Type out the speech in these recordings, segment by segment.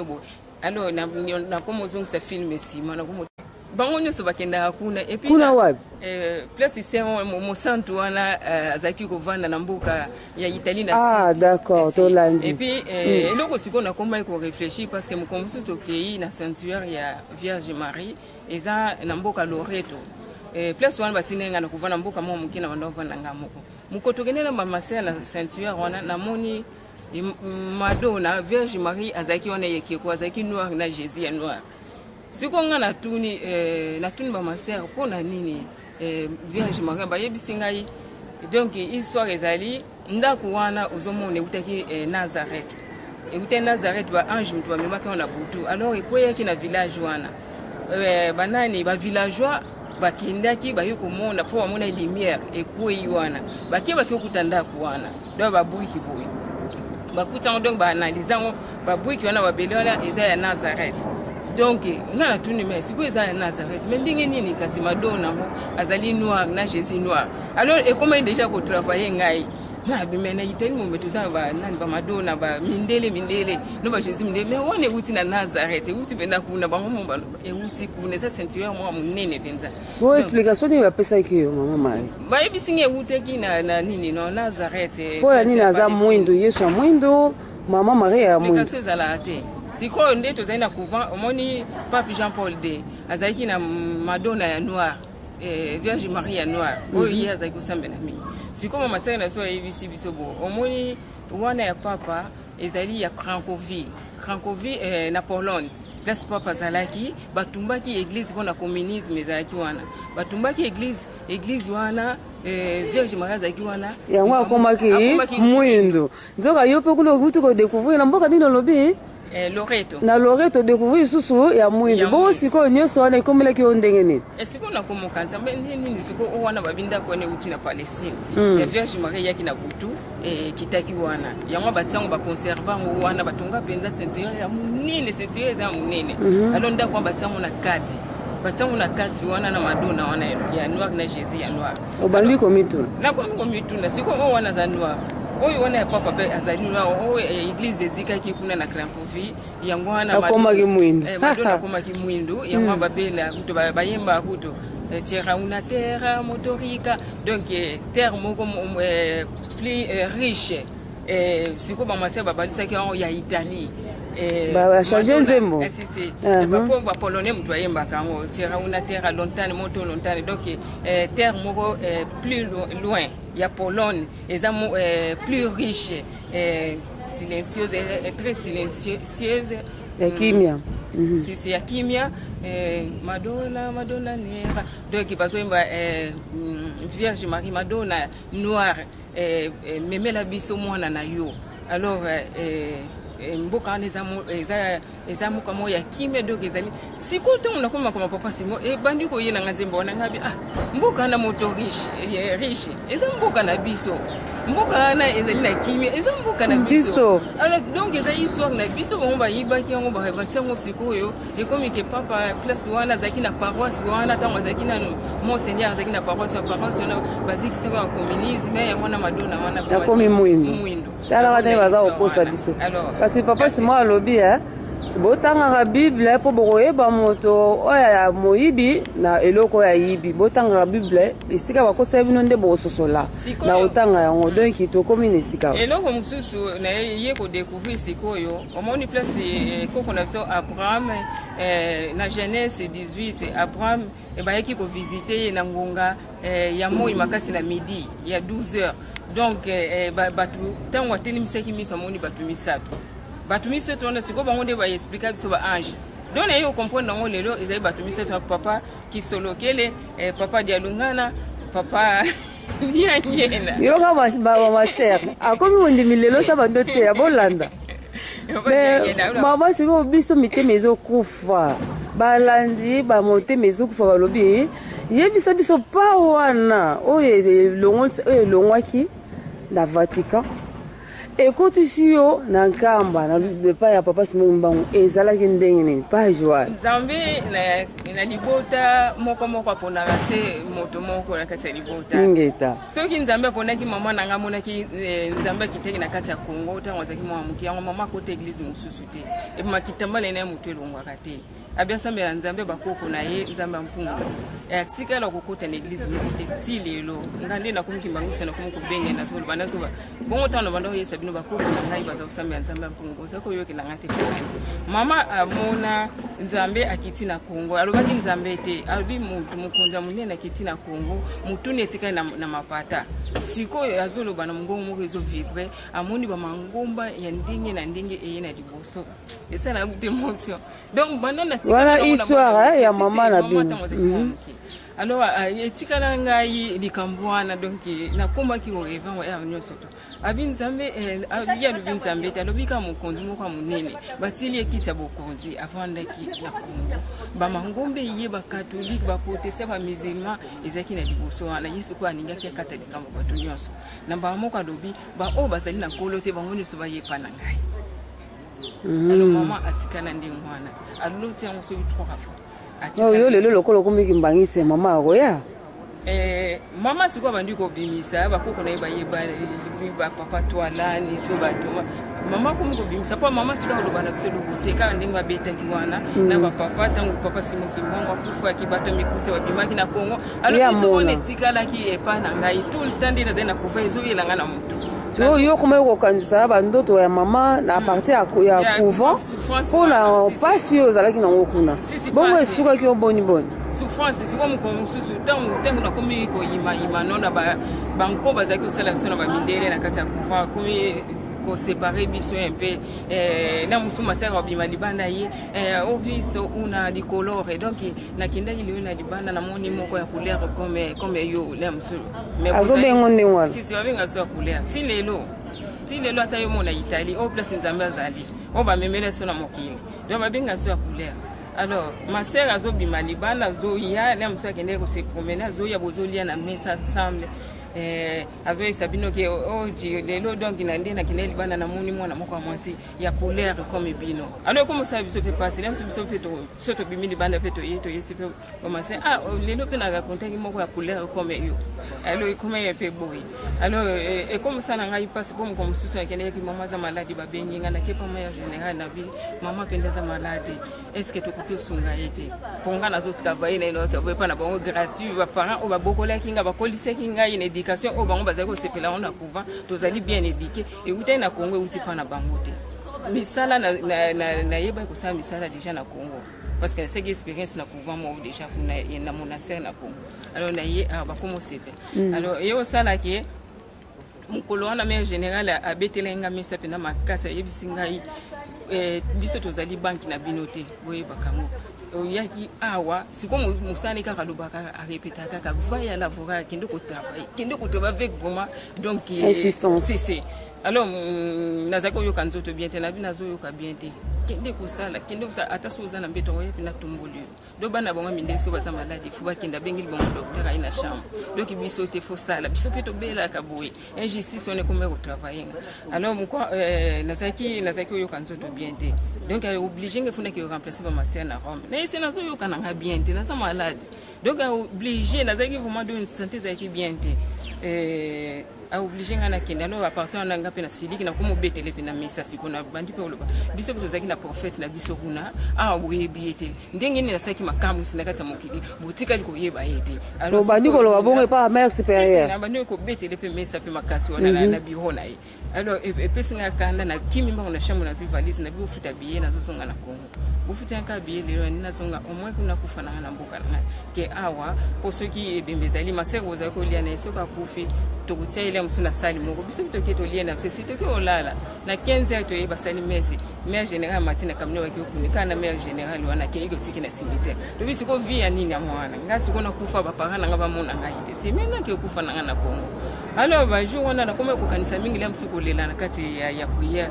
Boye alors nakoma ozongisa film nsima, nakoma bango nyonso bakendaka kuna. Et puis kuna wapi? Place saint mosantu wana azalaki kovanda na mboka ya Italie na Ah, d'accord, tolandi. Et puis eloko sikoyo nakomaki koréfléchir, parce que mokolo mosusu tokei na sanctuaire ya Vierge Marie, eza na mboka Loreto. Place wana batindi ngai na kovanda mboka moko moke na banda kovanda nga moko. Moko tokende na bamaser na sanctuaire wana, namoni Madonna Vierge Marie azalaki wana, ekeko azalaki noir na Jésus ya noir. Sikoyo nga natuni bamaser mpo na nini Vierge Marie. Bayebisi ngai, donc histoire ezali ndako wana ozomona eutaki Nazareth, eutaki Nazareth, baange moto bamemaki wana na butu. Alors ekweyaki na village wana. Banani, bavillageois bakendaki, baye komona mpo bamona lumière ekwei wana. Bake okuta ndako wana, donc babwiki boye, bakuti yango, donc baanalyse yango, babwiki wana, babele wana eza ya Nazareth. Donc nga natuni: mais sikoyo eza ya Nazareth, mais ndenge nini kasi Madonna yango azali noir na Jésus noir? Alors ekomaki déjà kotravaille ngai nabima na Italie mombe, toza na banani, bamadonna, bamindele, mindele no baJésus mindele, mais wana ewuti na Nazareth, ewuti mpenza kuna. Bango mo baloba ewuti kuna, eza sanctuaire moko monene mpenza. Bo explication nini bapesaki yo, mama Marie? Bayebisi ngai ewutaki na nini, no Nazareth. Mpo ya nini aza mwindu, Yesu ya mwindu, mama Marie ya mwindu? Explication ezalaka te. Sikoyo nde tozali na couvent, omoni pape Jean Paul II azalaki na Madonna ya noir, Vierge Marie ya noir oyo ye azalaki kosambela mingi. Sikoyo mama sere na biso ayebisi biso bo omoni wana ya papa ezali ya Cracovie, Cracovie na Pologne, place papa azalaki. Batumbaki église mpona communisme ezalaki wana, batumbaki église wana, Vierge Marie azalaki wana. Yango akomaki mwindu. Nzoka yo mpe kuna okuti kodécouvrir na mboka nini olobi? Loreto. Na Loreto, découvrir lisusu ya mwindu. Bongo sikoyo nyonso wana ekomelaki yo ndenge nini? Sikoyo nakomoka Nzambe nde nini. Sikoyo oyo wana babi ndako wana euti na Palestine ya Vierge Marie eyaki na butu, ekitaki wana. Yango batia yango, baconserve yango wana, batonga mpenza sanctuaire ya monene. Sanctuaire eza ya monene. Alors ndako wana batia yango na kati, batia yango na kati wana na Madonna wana ya noir na Jésus ya noir. Obandi komituna. Nakomi komituna sikoyo, oyo wana aza noir, oyo wana ya papa mpe azali noir, oyo église ezikaki kuna na Cracovie, yango wana akomaki mwindu. Madonna akomaki mwindu. Yango wana babela kutu, bayembaka kutu "C'era una terra molto ricca", donc terre moko plus riche. Sikoyo bamasi babalisaki yango ya Italie. Bachange nzembo. Si, po bapolonais moto bayembaka yango "C'era una terra lontana, molto lontana", donc terre moko plus loin ya Pologne, eza plus riche, silencieuse, très silencieuse. Ya kimia. Si, ya kimia. Madonna, Madonna nera, donc bazoyemba Vierge Marie, Madonna noire, memela biso mwana na yo. Alors mboka wana eza mboka moko ya kimia. Donc ezali sikoyo ntango nakomaka papa Simo ebandi koyelanga nzembo wana, ngabi: "Ah, mboka wana molto riche, riche, eza mboka na biso. Mboka wana ezali na kimia, eza mboka na biso." Alors donc eza histoire na biso. Bango bayibaki yango, batia yango. Sikoyo ekomi ke papa, place wana azalaki na paroisse wana, ntango azalaki nano monseigneur, azalaki na paroisse. Ya paroisse wana bazikisaka ya communisme, yango wana Madonna wana akomi mwindu. Talaka ndenge baza kokosa biso. Kasi papa Simo alobi botangaka Bible mpo bokoyeba moto oyo ya moyibi na eloko oyo ayibi. Botangaka Bible, esika bakosala bino nde bokososola na kotanga yango. Donc tokomi na esika. Eloko mosusu na ye kodécouvrir sikoyo, omoni place koko na biso Abraham, na Genèse 18, Abraham bayaki kovisite ye na ngonga ya moi makasi, na midi ya 12 heures. Donc bato, ntango atelemisaki miso, amoni bato misato. Bato misato wana sikoyo bango nde baexplika biso baange. Donc naye kocomprendre yango lelo, ezali bato misato: papa Kisolokele, papa Dialungana, papa Nianyena. Yoka, bamasere akomi mondimi lelo, sa bando te ya bolanda. Mama, sikoyo biso mitema ezokufa, balandi bamotema ezokufa, balobi yebisa biso pa wana oyo elongwaki na Vatican. Ekotisi yo na Nkamba na epai ya papa Simon Kimbangu ezalaki ndenge nini? Page wana. Nzambe na, na libota moko moko aponaka se moto moko na kati ya libota. Ingeta. Soki Nzambe aponaki mama na ngai amonaki eh, Nzambe akitaki na kati ya Congo ntango azalaki mwana moke yango mama akota eglise mosusu te. Ebima kitambala na ye moto elongwaka te. Abi asambela Nzambe bakoko na ye, Nzambe ya mpungu. E atikala kokota na eglise moko te ti lelo. Nga nde nakomi kimbangusa nakomi kobenge nazoloba nazoba. Bongo ntango nabanda koyebisa bino bakoko na ngai baza kosambela Nzambe ya mpungu, boza koyokela ngai te mpo nani? Mama amona Nzambe akiti na Kongo, alobaki Nzambe te, alobi moto mokonzi ya monene akiti na Kongo, motuni etikali na mapata. Sikoyo azoloba na mongongo moko ezo vibre, amoni ba mangomba ya ndenge na ndenge eye na liboso. Esala goût émotion. Donc banda na wana histoire ya mama na bino. Alors etikala ngai likambo wana donc nakomaki koreve yango heure nyonso to abi nzambe ye alobi nzambe te alobi kaka mokonzi moko ya monene batili ye kiti ya bokonzi avandaki na Kongo bamangombe ye bakatolike baprotestant bamusulman ezalaki na liboso wana ye sikoyo alingaki akata likambo bato nyonso na mbala moko alobi baoyo bazali na nkolo te bango nyonso bayepa na ngai. Alors mama atikala ndenge wana aloti yango soki 3 fois. Yo lelo lokola okomi kimbangisi mama akoya. Mama sikoyo abandi kobimisa bakoko na ye bayeba bapapa twalani so bato mama akomi kobimisa mpo mama tika koloba na biso eloko te kaka ndenge babetaki wana na bapapa ntango papa Simon Kimbangu akufaki bato ya mikuse babimaki na Congo alors biso wana etikalaki epa na ngai tout le temps nde nazali na kufa ezoyela ngai na motu. Yo okomaki kokanisa bandoto ya mama na partir ya couvent mpona mpasi oyo ozalaki nango kuna. Bongo esukaki yo boni boni? Souffrance sikoyo mokolo mosusu ntango nakomi koyimayima no na banko bazalaki kosala biso na bamindele na kati ya couvent akomi kosepare biso un peu na mosusu masaka kobima libanda ye ho visto una di colore donc nakendaki lelo na libanda namoni moko ya couleur comme yo na mosusu. Azobengo ndenge wana? Sisi babenga biso ya couleur ti lelo ti lelo ata yo mona Italie oyo place Nzambe azali oyo bamemela biso na mokili donc babenga biso ya couleur. Alors ma sœur azobima libanda azoya na mosusu akendeki kose promener azoya bozolia na mesa ensemble azoyesa bino ke oji lelo donc na nde nakendeki libanda namoni mwana moko ya mwasi ya couleur comme bino. Alors ekomosala biso mpe pasi na biso biso mpe so tobimi libanda mpe toye toyesi mpe commence ah lelo mpe na racontaki moko ya couleur comme yo alors ekoma ye mpe boye alors ekomosala ngai mpasi mpo moko mosusu nakendeki mama aza maladi babengi ngai nakepa ma ya général na bi mama mpenza aza maladi est ce que tokoki osunga ye te mpo ngai nazotravaille na ye nazotravaille mpa na bango gratuit baparent oyo babokolaki ngai bakolisaki ngai na éducation oyo bango bazali kosepela yango na couvent tozali bien éduqué eutaki na Congo euti mpa na bango te misala nayebaki kosala misala déjà na Congo parce que nasaki expérience na couvent moko déjà kuna na monastère na Congo alors na ye bakoma osepela alors ye osalaki mokolo wana mare général abetelaki ngai mesa mpena makasi ayebisi ngai biso tozali banki na bino te boyebaka yango oyaki awa sikoyo mosani kaka alobaka arepeta kaka va ya lavorare kende kotravaille kende kotravaille avec vraiment donc insistance si alors nazalaki koyoka nzoto bien te nabi nazoyoka bien te kende kosala kende kosala ata soki oza na mbeto yango yepi natomboli yo do bana bango mindele so baza maladi fo bakende abengeli bango docteur aye na chambre donc biso te fosala biso mpe tobelaka boye injustice wana ekomi kotravaille nga alors mokwa nazalaki koyoka nzoto bien te donc oblige nge fundaki koremplace bamasere na Rome nayese nazoyoka nanga bien te naza malade donc oblige nazalaki vraiment de santé ezalaki bien te aoblige ngai nakende alors à partir wana nga mpe nasiliki nakomi obetele mpe na mesa sikoyo nabandi mpe koloba biso mpe tozalaki na prophète na biso kuna awa boyebi ye te ndenge nini nasalaki makamwisi na kati ya mokili botikali koyeba ye te. Obandi koloba bongo epa mère supérieure? Nabandi kobetele mpe mesa mpe makasi wana na bureau na ye. Alors epesi ngai kanda nakimi mbango na chambre nazwi valise nabi bofuta billet nazozonga na Congo bofuta kaka billet lelo nani nazonga au moins kuna kufa nanga na mboka na ngai ke awa mpo soki ebembe ezali masere bozali kolia na ye soki akufi tokotia ye mosusu na sali moko biso toke tolia na biso esi toke olala na 15 heures toye basali mesi mare général mati na camion baki okuni kaka na mare général wana akei kotiki na cimetière tobi sikoyo vie ya nini yango wana ngai sikoyo nakufa baparent na ngai bamona ngai te se maintenant ke okufa na ngai na Congo. Alors bajour wana nakomi kokanisa mingi lia mosusu kolela na kati ya prière.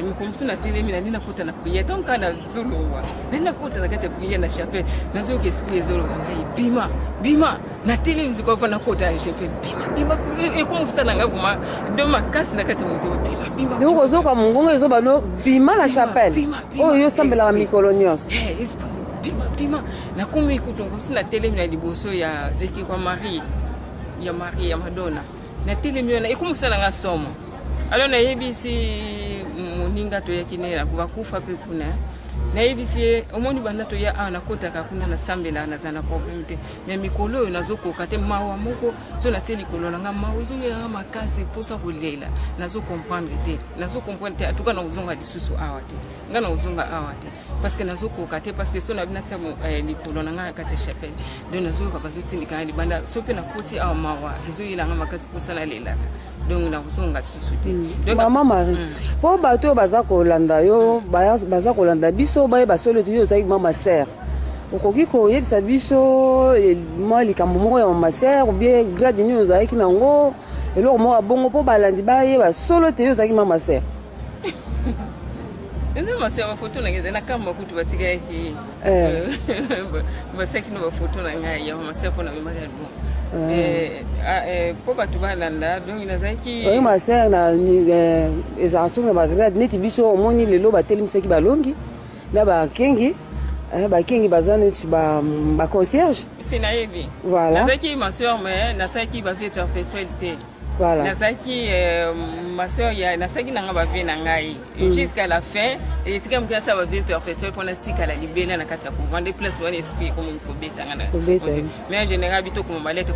Mokolo mosusu natelemi, nandi nakota na prière. Ntango kaka nazolongwa, nandi nakota na kati ya prière na chapelle, nazoyoka esprit ezoloba ngai: "Bima, bima." Natelemi sikoyo, fa nakota na chapelle. "Bima, bima." Ekomosala ngai vraiment do makasi na kati ya motema: "Bima, bima." Ndenge kozoka mongongo ezoba no: "Bima na chapelle oyo yo osambelaka mikolo nyonso." Esprit: "Bima, bima." Nakomi kutu mosusu, natelemi na liboso ya ekeko ya Marie, ya Marie, ya Madonna. Natelemi wana, ekomosala nga somo. Alors nayebisi moninga toyaki ne, bakufa mpe kuna. Nayebisi ye: "Omoni, banda toya awa, nakotaka kuna, nasambelaka, naza na problème te, mais mikolo oyo nazokoka te. Mawa moko so natie likolo na nga, mawa ezolelanga makasi, mposa kolela. Nazocomprendre te, nazocomprendre te. Atuka nakozonga lisusu awa te, nga nakozonga awa te, parce que nazokoka te, parce que so nabi natia likolo na ngai na kati ya chapelle, donc nazoyoka bazotindika nga libanda. So mpe nakoti awa, mawa ezoyelanga makasi, mposa nalelaka, donc nakozonga lisusu te." Donc, Mama Marie, mpo bato oyo baza kolanda yo, baza kolanda biso, bayeba solo ete yo ozalaki mama sœur, okoki koyebisa biso mwa likambo moko ya mama sœur, ou bien grade nini ozalaki nango, eloko moko ya bongo, mpo balandi bayeba solo ete yo ozalaki mama sœur? Eza masi ya bafoto na ngai, ezali na kamba kutu batikaki. Basiaki na bafoto na ngai ya mama sœur mpo na memaki album mpo bato balanda. Donc nazalaki Oyi ma sœur na ezalaka soki na bagrade neti biso. Omoni, lelo batelemisaki balongi na bakengi. Bakengi baza neti baconcierge. Si, nayebi. Voilà. Nazalaki ma sœur, mais nasalaki bavœux perpétuel te. Nazalaki ma sœur ya, nasalaki nanga bavœux na ngai jusqu'à la fin. Etika moke nasala bavœux perpétuel mpona tikala libela na kati ya couvent. Nde place wana esprit ekomi kobetanga. Kobeta. Mais en général, bitokoma balete.